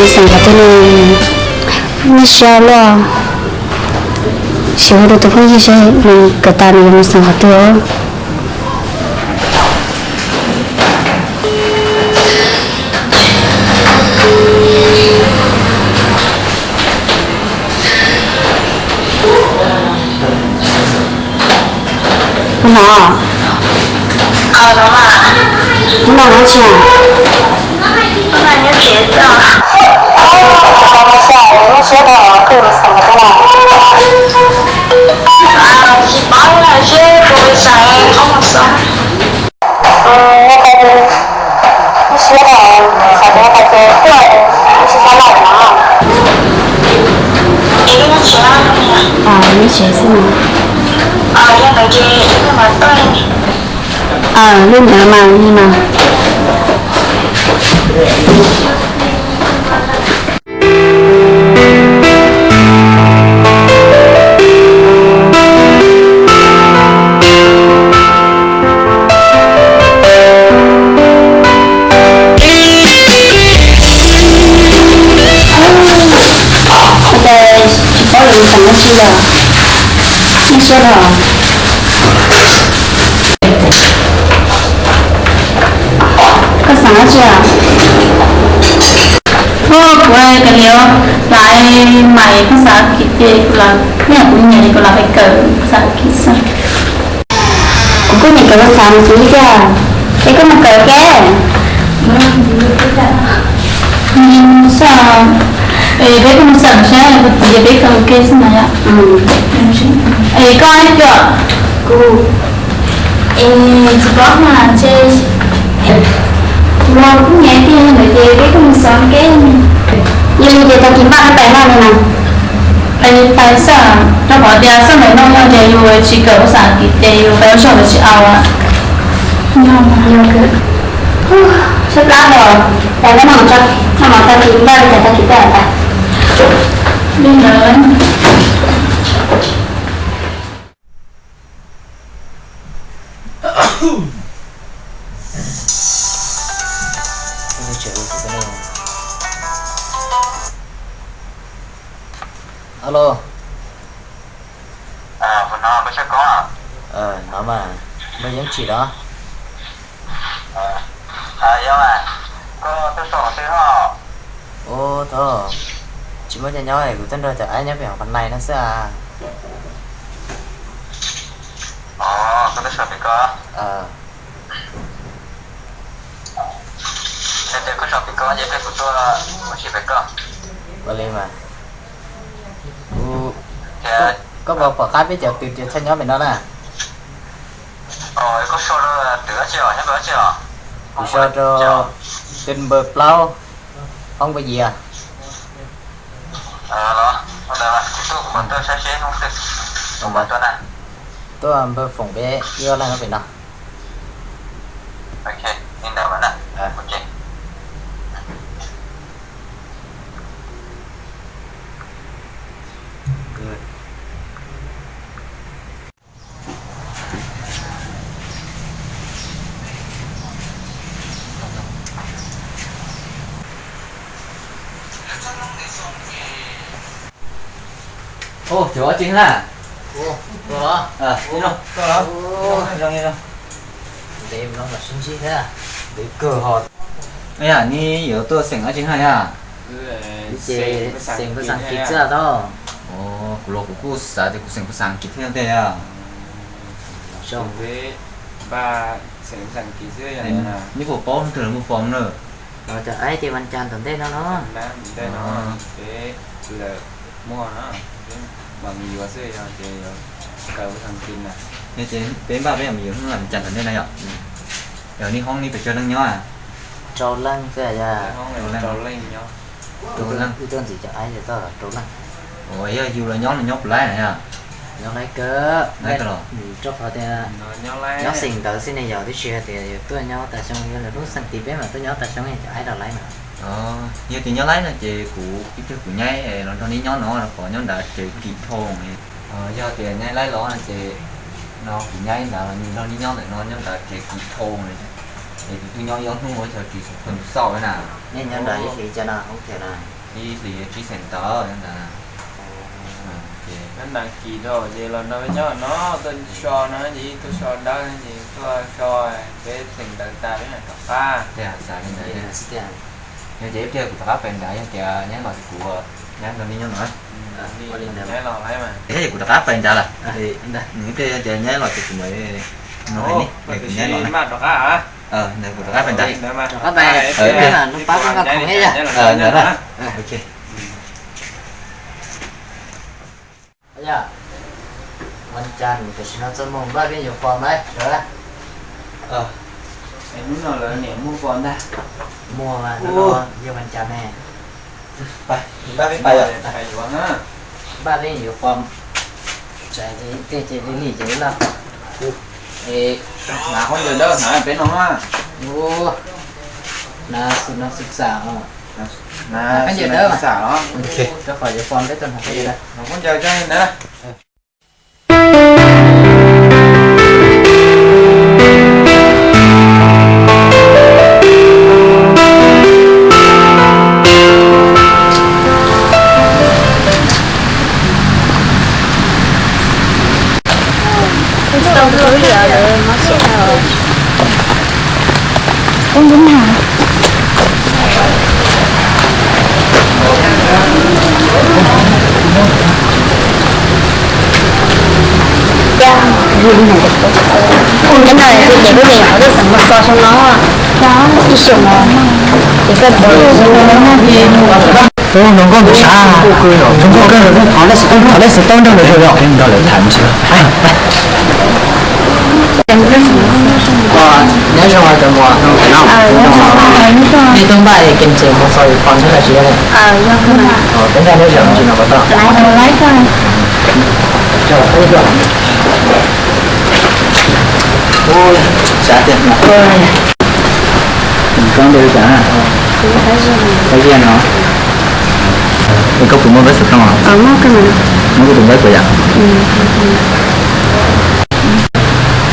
Xeem qhov twg no, nej siab luaj, sim hu rau tus phooj ywg saib nws kawm tas nws yuav mus xeem qhov twg. Hnov, hnov dab tsi? Nyob tsev xwb no. Lub ntawd mas li mas. Ua cas tsis paub lawv xeem dab tsi yom? Nej siab los? Koj xeem dab tsi os? Kuv, kuv kav liam laiv mais phas xas As kiv ces kuv los, kuv nyiam li kuv los pem kawm phas xas As kiv xwb. Kuv kuj nyiam kawm phas xas As kiv thiab. Es koj mus kawm ua ke? Xwb, es peb kuj mus xeem saib kuv txiv peb kawm ua ke xwb na yom. Es koj ib co, kuv, es tsis paub mas ntshe kuv los kuj nyiam tiag ntawd ces peb kuj mus xeem ua ke. Yog li ces tag kis npaj pais noj li na. Pais xwb, rau qhov tias xyoo ntawm no yog tias yus tsis kawm phas xas As kiv ces yus pais ua zog lawv tsis au. Yog, yog, tshaib plab los, pais noj mov tso, noj mov tag kis npaj li cas tag kis peb mam pais. Li ntawd. Alo. Hnov mas, npawg Yeeb tsim los? Ua thaum tsis muaj caij nyob es kuv tuaj nrog cov aib nyob pem hauv Phas Nais no xwb as. Ua li mas, koj puas pom qab peb cov tw txhaj nyob pem no na? Kuv so rau tus npawg plaub, hoob npawg Yias. Tuaj npawg Foom peb ib ob leeg pem no. Ov, cov ob tseeg na. Ntev no los sib ntsib thiab. Ntev kawg ho. Yam, neb yuav tuaj xeem dab tsi na yom? Ces xeem phas xas As kiv xwb tau. Kuv los kuv kuj xav tias kuv xeem phas xas As kiv thiab ntej. Neb puas paub hnub twg lawv muaj fom na? Cov aib tias vas cas tom ntej no no. Yog ces peb npaj peb yam me nyuam hnub vas cas tom ntej na yom? Yog neb hoob neb pes tsawg leej nyob? Rau leej xwb. Ib tug ntxiv cov aib txog rau leej. Yog yus los nyob no nyob puas laib na yom? Nyob laib kawg, rau qhov tias nyob xeem ntawd xwb ne yom, tab sis hais tias yus tuaj nyob tas xyoo, yog lwm hnub xeem tis peb mam tuaj nyob tas xyoo cov aib los laib mas. Yog tias nyob laib no ces kuv ib pliag kuv nyaib los nrog neb nyob no rau qhov nyob nrad tsev kim thau. Yog tias nyaib laib los no ces no kuv nyaib nrad los nrog neb nyob ntawm no nyob nrad tsev kim thau. Es kuv twb nyob ib ob hnub ua cas tsis xav pheej tus xauj na. Nej nyob nrad ib hlis cas no hoob them na? Ib hlis tsib xeem tau ntawd. Nyob Nas Kis rau ces los nrog peb nyob no, tuaj so no ces tuaj so dawb ces tuaj so peb xeem ntawv tas peb mam rov qab. Yog ces ib pliag kuv rov qab pais nrad, yog tias nyab los ces kuv nyab nrog nej nyob no. Thiab ces kuv rov qab pais nrad lawm. Nws ib pliag yog tias nyab los ces kuv mam no hais nej, kuv nyab los na. Kuv rov qab pais nrad. Rov qab pais, pab koj nqa khoom thiab yog. Ntawd na. Yog, Vaj Cas tam sim no txog moos npaj peb yuav pom lawm sawv. Hnub no lawv niam muaj pom ntag. Muaj mas, hnub no yog Vaj Cas ne. Npaj peb pais, npaj peb yuav pom. Tej ces li lim ces loj. Hnav khaub ncaws dawb hnav peb no. Hnav xwm no xwm xam os. Hnav khaub ncaws dawb xwm xam os. Rau qhov yuav pom peb tau hnav khaub ncaws dawb. Hnav khaub ncaws dawb na. Ces peb niam peb txiv mus so xyoo no, ib xyoos no, ces koj tus zoo nkauj ntawd sav, zoo nkauj kawg, thov lej xov tooj nrog lawv, nrog lawv tham. Nyob zoo cov muam, nej tuaj npaj kem ntses mus xaus yuav pom thiab los tsis yog? Peb nrog nej zaum ntsis no puas tau? Ua, xav tias koj ntawd cas, koj ziag no. Es koj puas muaj peb xov tooj? Muab kuv tus npawb kuv yom.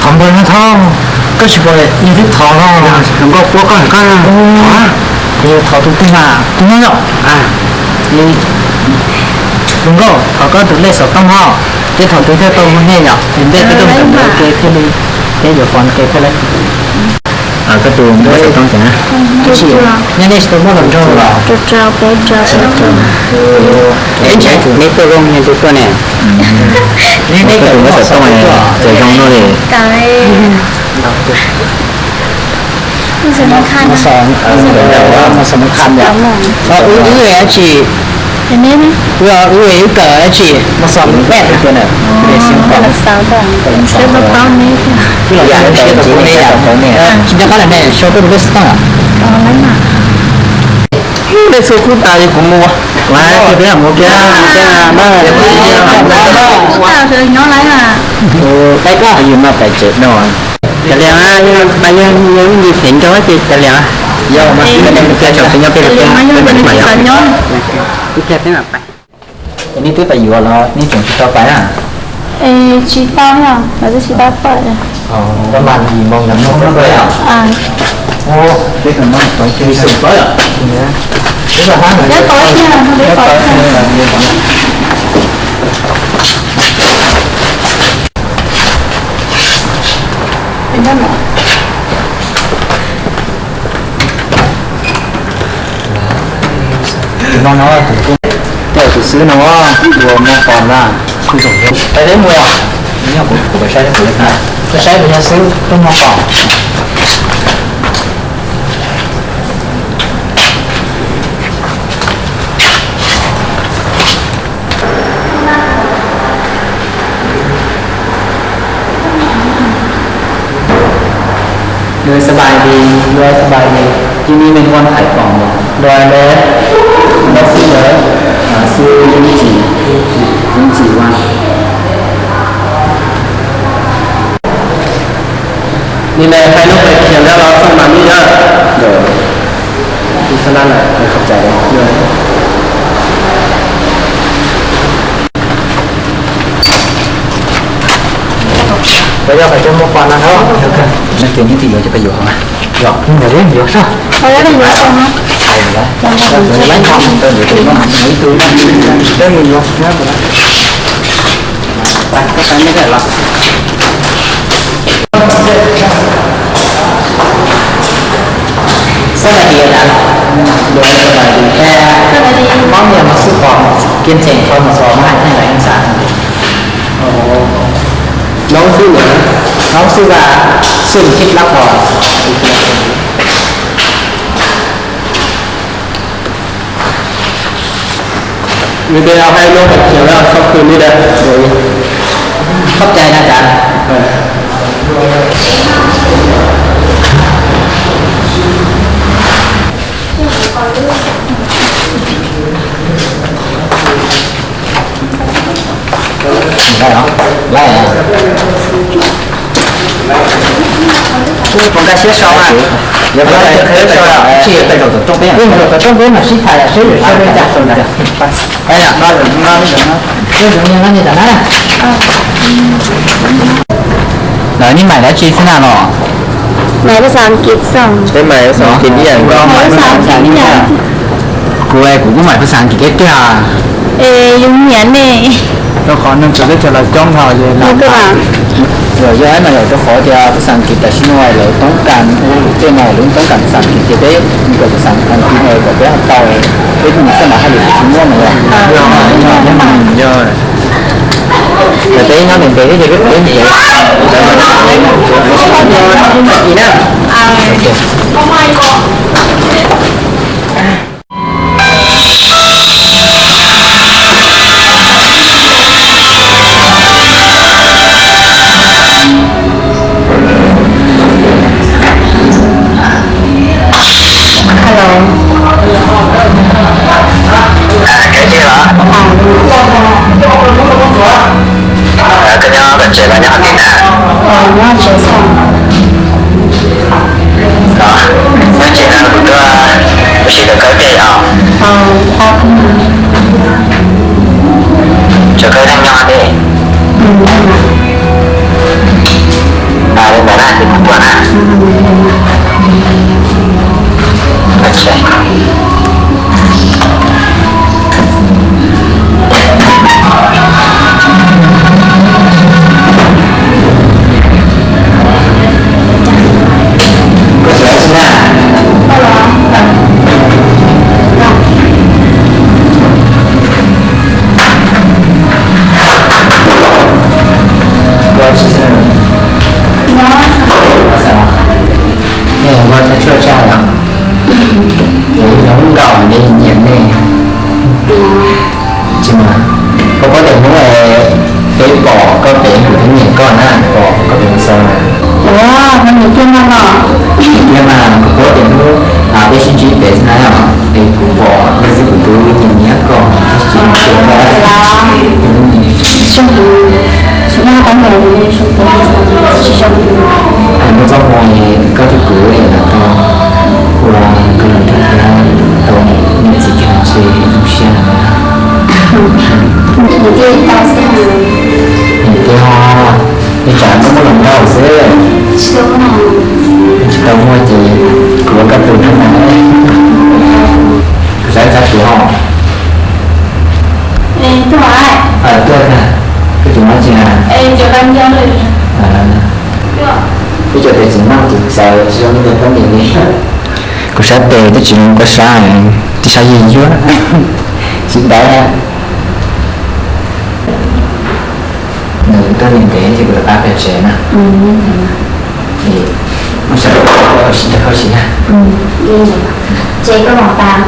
Thov npawg no thov, koj tsis pom yog twb thov no, hluas nkauj puab koj hais koj na. Thov tus twg mas tus no yom. Hluas nkauj, thov koj tus lej xov tooj no, ces thaum twg thiaj tau hu nej yom, es npej peb tuaj ntawm ntawd ke thiaj li, peb yuav pom ke thiaj li. Koj tus npawb xov tooj ces, nyob nej tsis tau muab los nrog los? Peb ntshe neb tuaj zoo nws tus tuaj ne. Neb, neb koj tus npawb xov tooj ces zoo no li. Wb, wb dab tsi, wb, wb kawm dab tsi, mas xom peb tiag na. Siab tau paub neb, tsis nco qab lawm ne, sau koj tus npawb xov tooj. Lej xua kub tas li kuv mus. Peb mus kiag. Yus no pais tsev no. Cov liam, mas yog yog ib ntsis phem nrog ces cov liam. Yog mas, ib pliag peb mam pais. Es nej twb pais yuav los nej tseem tsis tau pais na? Tsis tau, lawv twb tsis tau pais. Koj mas yim moo yog hnub peb pais. Peb tau no tau ces xum pab. Peb tau ib pliag, peb tau ib pliag. No no, tus xwb no, ua muaj pom na, kuj zoo thiab. Peb mus os, kuv saib kuv, koj saib kuv yog xwb, kuj muaj pom. Rồi, สบายดี, rồi สบายดี. Jimmy, mình còn phải khoảng một đôi bé. Bác sĩ nhớ, à, sư Dũng Chỉ, Dũng Chỉ Văn. Nws nws pais lub pais khiav lawm los txog mas nws yog. Tus xab lab lawm, khov cai. Peb yog pais coj muaj pom no na. Neb tias neb twb yuav ces peb yuav. Yog, neb yuav soj. Sawv daws tias, sawv daws tias, mob niag mos xub pos kiag ntseem qhov mos xov mas hais theej lawm xav. Noob xub na, noob xub vas, xub khib lab pos. Nws tias hais lus hais tias txhob khwv li das. Txhob cai na cas. Ua nkag siab sau na. Yog qhov siab sau, tsis yog tawm zaum tom rooj peb, zaum tom rooj peb mas sib tham yam seb yuav sau li cas. Lawv nej mais dab tsi xwb na los? Mais phas xas Ankit xwb. Peb mais phas xas Ankit ib yam. Kuv, kuv kuj mais phas xas Ankit kiag tiag. Yus nyiam ne. Rau qhov neeg txawv teb chaws los coob dhau ces. Yog ib mas yog rau qhov tias phas xas Ankit tam sim no lawv toob kas, tej no lawv toob kas phas xas Ankit ces peb mus kawm phas xas Ankit no kom peb ho tau, peb kuj mus xab mam hais lus tsis muaj no los. Yog, yog. Ces peb nyob ntev ntev thiab ces peb peb ntev. Hello. Koj nyob tom tsev los nyob hauv tsev na? Nyob tsev xwb. Nyob tsev no kuv tuaj ua si rau koj ua ke os. Tsuav koj leej nyob deb. Li ntawd na ces kuv tuaj na. Nej ua tau tshuaj tsaj los? Ces zoo nkauj li nyiam nej. Tsis mas, koj paub tias hnub peb pom koj pem kuv twb nyiam koj na, pom koj pem xaus na. Ua, koj nyiam tiag no los? Tiag mas, kuv paub tias hnub peb sib ntsib pem xwb na, es kuv pom nej xwb kuv twb nyiam nyiam koj, tab sis tsis ntsib koj. Muaj txoj hmoo koj thiab kuv es lam tau ua koj los rau thiab tau niam txiv kiag ntshe zoo siab na. Niam tij ho, ib tsam koj muab los nrauj xwb. Tsis tau muaj ces kuv ua koj tus nrog mas. Kuv xav xav kuv ho. Tuaj na, koj tsis muaj tsi na. Ib co tes tsis muaj tus txawv tsis zoo li poj niam li. Kuv sab tes twb tsis zoo kuv sab, tib sab yuag yuag. Tsis dai. Nws tuaj li ntev ces kuv rov qab pem tsev na. Muaj sab ua si rau koj siv na. Tsev koj los tas.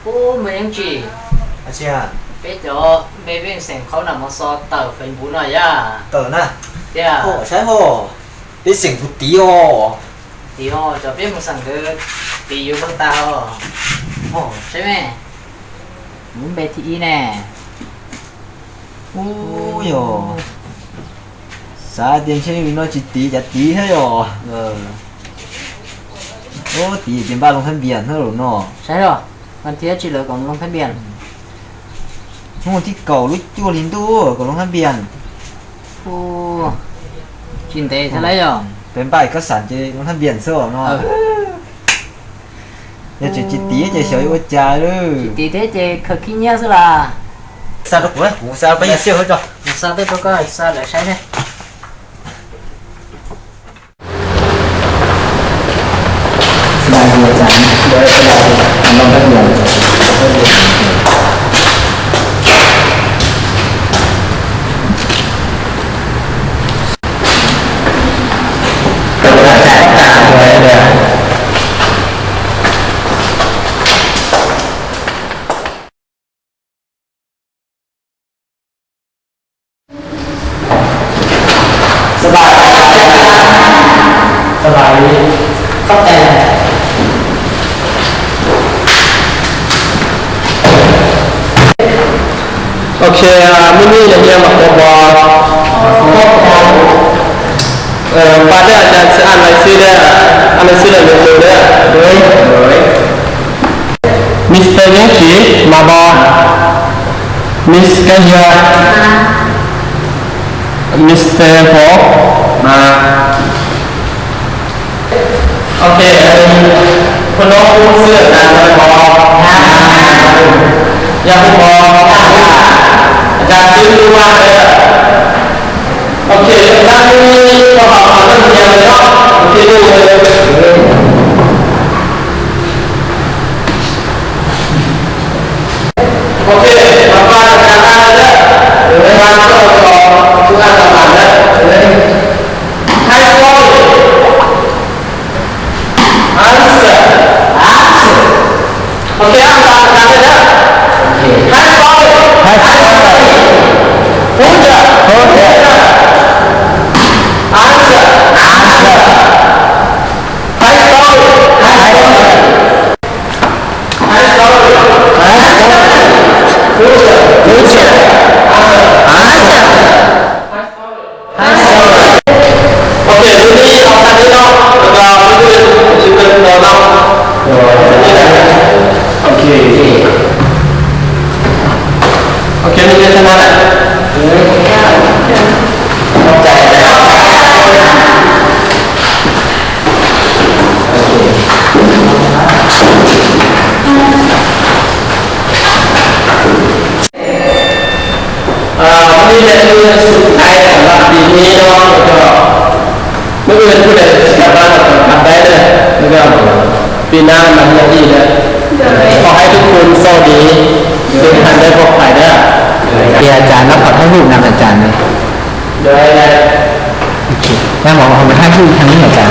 Ub, me Yeej Tsim, peb cov me pej xeem qhaub nam mos xov tawm Facebook no yaj. Tiag. Peb xeem kuv tiv os. Tiv os, cov peb mus xeem nkawd tiv yus lub tas os. Saib me, kuv npe thib ib ne. Ub yog. Xav tias ntshe li no tsis tiv cas tiv thiab yom. Ub, tiv ces npaj loo thab npias thiab lawm no. Saib os, mas thiab tsis lawv kom loo thab npias. Hnub thib kaum lub cuaj hli ntuj kom loo thab npias. Tsis ntev thiab lauj yom. Peb npaj kab xas ces loo thab npias xwb no. Yog tseem tsis tiv ces xyov yuav ua cas lawm. Tsis tiv thiab ces khaws khib nyiab xwb las. Xa rau kuv, kuv xa peb yig xiab hauv tso. Kuv xa tej rau koj xa lawv saib thiab. Ok, mini ne hiam mas khuav pom. Pab thiab, a cas xwb, a nais xwb thiab, a nais xwb lawm nws tus thiab. Mister Yeeb Tsim mas pom. Miss Kab Yag. Mister Hov mas. Ok, phooj ywg pub xwb tas pom. Yog phooj ywg pom, a cas xwb lub vaj thiab. Ok, tag li no, pom pom koj tias no, ok, ok, mas pab tag tag na, pab tag tag na. High score. Answer. Answer. Ok, answer, answer. High score. High score. Answer. Answer. High score. High score. High score. Answer. Answer. Ok, lub nib los tag li no, lub nib los tag li no. Ok. Ok, lub nib tag li no. Hnub no yog hnub suv thaiv sawv daws pib hnub no, hnub no kuj yog sawv daws sawv daws pib hnub no, pib hnub no mas yog hnub no, ขอให้ทุกคนโชคดี เดินทางด้วยปลอดภัยนะ Thì chào nó khỏi thất hụt nằm ở chào này. Đang bảo họ hai hụt thằng này chào.